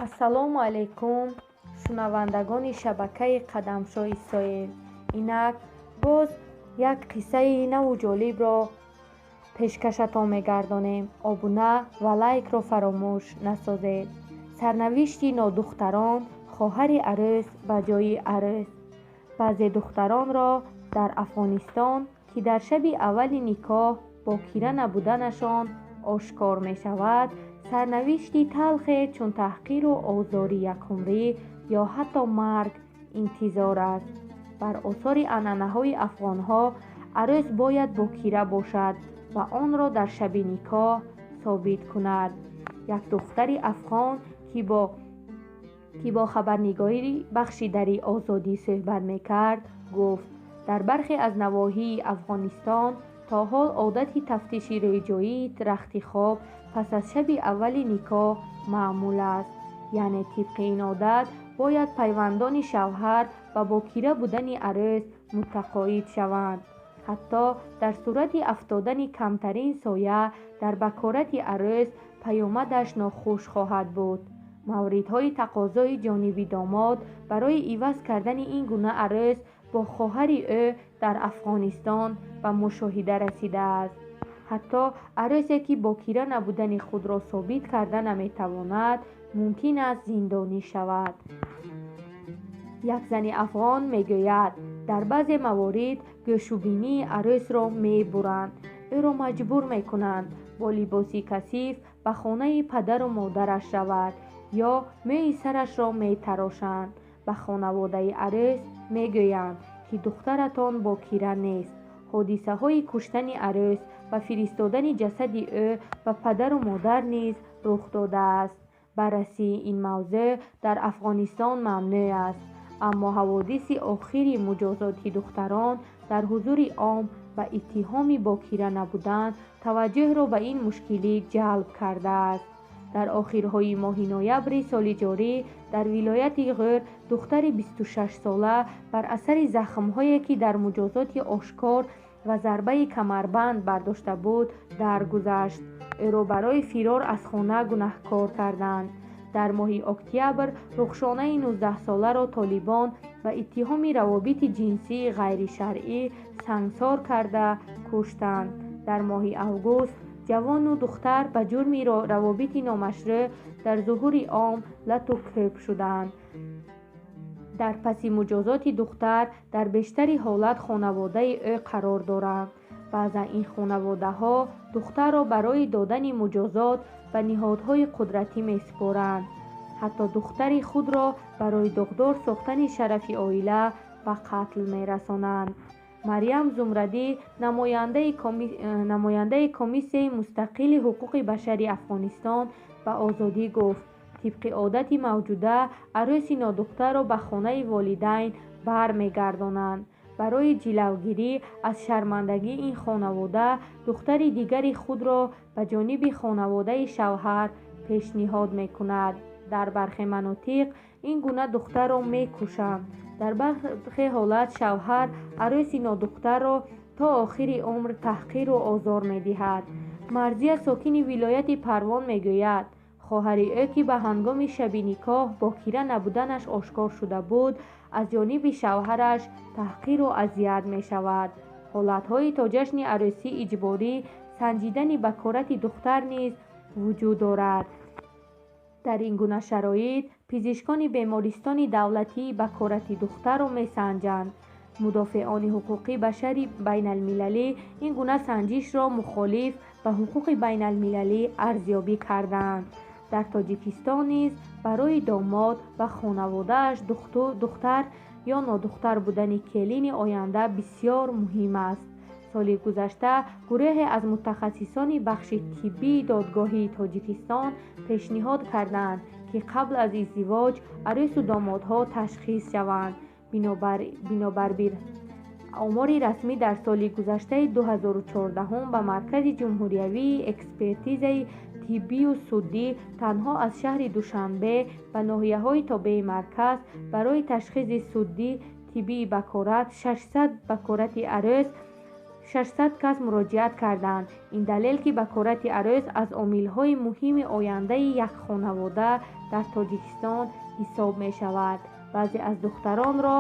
Ассалому алайкум, шунавандагони шабакаи Қадамшоҳи Соҳил. Инак боз як қиссаи наву ҷолибро пешкашатон мегардонем. Обуна ва лайкро фаромӯш насозед. Сарнавишти нодухтарон, хоҳари арӯс ба ҷои арӯс. Баъзе духтаронро дар Афғонистон, ки дар шаби аввали никоҳ бокира набуданашон ошкор мешавад, сарнавишти талхе чун таҳқиру озори якумрӣ ё ҳатто марг интизор аст. Бар осори анъанаҳои афғонҳо арӯс бояд бокира бошад ва онро дар шаби никоҳ собит кунад. Як духтари афғон, ки бо хабарнигори бахши Дари Озодӣ суҳбат мекард, гуфт: дар бархе аз навоҳии Афғонистон то ҳол одати тафтиши рӯйҷоии рахти хоб пас аз шаби аввали никоҳ маъмул аст. Яъне тибқи ин одат бояд пайвандони шавҳар ба бокира будани арӯс мутақоид шаванд. Ҳатто дар сурати афтодани камтарин соя дар бакорати арӯс, паёмадаш нохуш хоҳад буд. Мавридҳои тақозои ҷониби домод барои иваз кардани ин гуна арӯс бо хоҳари ӯ дар Афғонистон ба мушоҳида расидааст. Ҳатто арӯсе, ки бокира набудани худро собит карда наметавонад, мумкин аст зиндонӣ шавад. Як зани афғон мегӯяд: дар баъзе маворид гӯшубинии арӯсро мебуранд, ӯро маҷбур мекунанд бо либоси касиф ба хонаи падару модараш равад ё мӯи сарашро метарошанд. Ба хонаводаи арӯс мегӯянд, ки духтаратон бокира нест. Ҳодисаҳои куштани арӯс ва фиристодани ҷасади ӯ ба падару модар низ рух додааст. Баррасии ин мавзӯъ дар Афғонистон мамнӯъ аст, аммо ҳаводиси охири муҷозоти духтарон дар ҳузури ом ба иттиҳоми бокира набудан таваҷҷӯҳро ба ин мушкилӣ ҷалб кардааст. Дар охирҳои моҳи ноябри соли ҷорӣ дар вилояти Ғӯр духтари 26-сола бар асари захмҳое, ки дар муҷозоти ошкор ва зарбаи камарбанд бардошта буд, даргузашт. Ӯро барои фирор аз хона гунаҳкор карданд. Дар моҳи октябр Рухшонаи 19-соларо толибон ба иттиҳоми равобити ҷинсии ғайришаръӣ сангсор карда куштанд. Дар моҳи август ҷавону духтар ба ҷурми равобити номашрӯъ дар зуҳури ом лату кӯб шуданд. Дар паси муҷозоти духтар дар бештари ҳолат хонаводаи ӯ қарор доранд. Баъзан ин хонаводаҳо духтарро барои додани муҷозот ба ниҳодҳои қудратӣ месупоранд. Ҳатто духтари худро барои доғдор сохтани шарафи оила ба қатл мерасонанд. Марьям Зумрадӣ, намояндаи Комиссияи мустақили ҳуқуқи башари Афғонистон, ба Озодӣ гуфт: тибқи одати мавҷуда арӯси нодухтарро ба хонаи волидайн бармегардонанд. Барои ҷилавгирӣ аз шармандагии ин хонавода духтари дигари худро ба ҷониби хонаводаи шавҳар пешниҳод мекунад. Дар бархе манотиқ ин гуна духтарро мекушанд. Дар бархе ҳолат шавҳар арӯси нодухтарро то охири умр таҳқиру озор медиҳад. Марзия, сокини вилояти Парвон, мегӯяд: хоҳари ӯ, ки ба ҳангоми шаби никоҳ бокира набуданаш ошкор шуда буд, аз ҷониби шавҳараш таҳқиру азият мешавад. Ҳолатҳои то ҷашни арӯсӣ иҷборӣ санҷидани бакорати духтар низ вуҷуд дорад. Дар ин гуна шароит пизишкони бемористони давлатии бакорати духтарро месанҷанд. Мудофеони ҳуқуқи башари байналмилалӣ ин гуна санҷишро мухолиф ба ҳуқуқи байналмилалӣ арзёбӣ кардаанд. Дар Тоҷикистон низ барои домод ва хонаводааш духтар ё нодухтар будани келини оянда бисёр муҳим аст. Соли гузашта гурӯҳе аз мутахассисони бахши тиббии додгоҳии Тоҷикистон пешниҳод карданд, ки қабл аз издивоҷ арӯсу домодҳо ташхис шаванд. Бинобар омори расмӣ, дар соли гузаштаи 2014 ба Маркази ҷумҳуриявии экспертизаи тиббию судӣ танҳо аз шаҳри Душанбе ба ноҳияҳои тобеи марказ барои ташхиси судӣ тиббии бакорат 600 бакорати арӯс, 600 кас муроҷиат карданд. Ин далел, ки бакорати арӯс аз омилҳои муҳими ояндаи як хонавода дар Тоҷикистон ҳисоб мешавад. Баъзе аз духтаронро,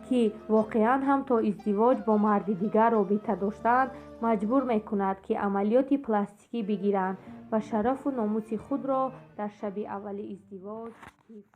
ки воқеан ҳам то издивоҷ бо марди дигар робита доштанд, маҷбур мекунад, ки амалиёти пластикӣ бигиранд ва шарафу номуси худро дар шаби аввали издивоҷ ҳифз